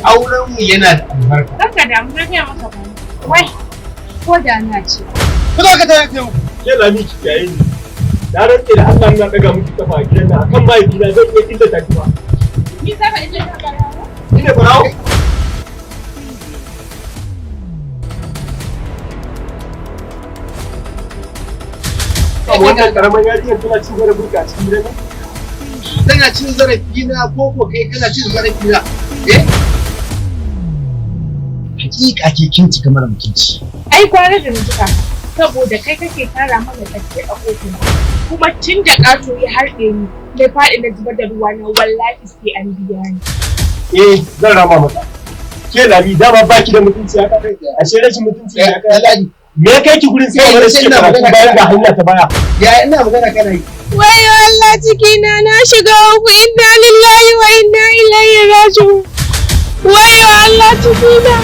Auren mu yana da albarka. Kanka damu, na gaya maka ba. Wai, ko da na ce. Ku zo ka tare mu. Ke Lami, ki kiyaye ni. Na rantse da Allah ina daga miki kafa a gidan nan, akan mahaifina zan iya illata ki ba. Ni za ka iya ta barawo? Ni ne barawo? Wannan karamar yarinyar tana cin zarafin ka a cikin gidan nan? Tana cin zarafi na ko kai kana cin zarafi na? Eh? Hakika ke kin cika mara mutunci. Ai gwara da jika, saboda kai kake tara mana tsaki a kotuna. Kuma tun da ƙato ya harɗe ni, na faɗi na zubar da ruwa na, wallahi sai an biya ni. Eh, zan rama maka. Ke Lami, dama baki da mutunci haka? Ashe rashin mutunci ne haka? Alhaji. Me ya kai ki gurin sai wani suke karatu bayan ga hanya ta baya? Ya ina magana kana yi. Wayo Allah, cikina, na shiga uku, inna lillahi wa inna ilaihi raji'un. Wayo Allah, cikina.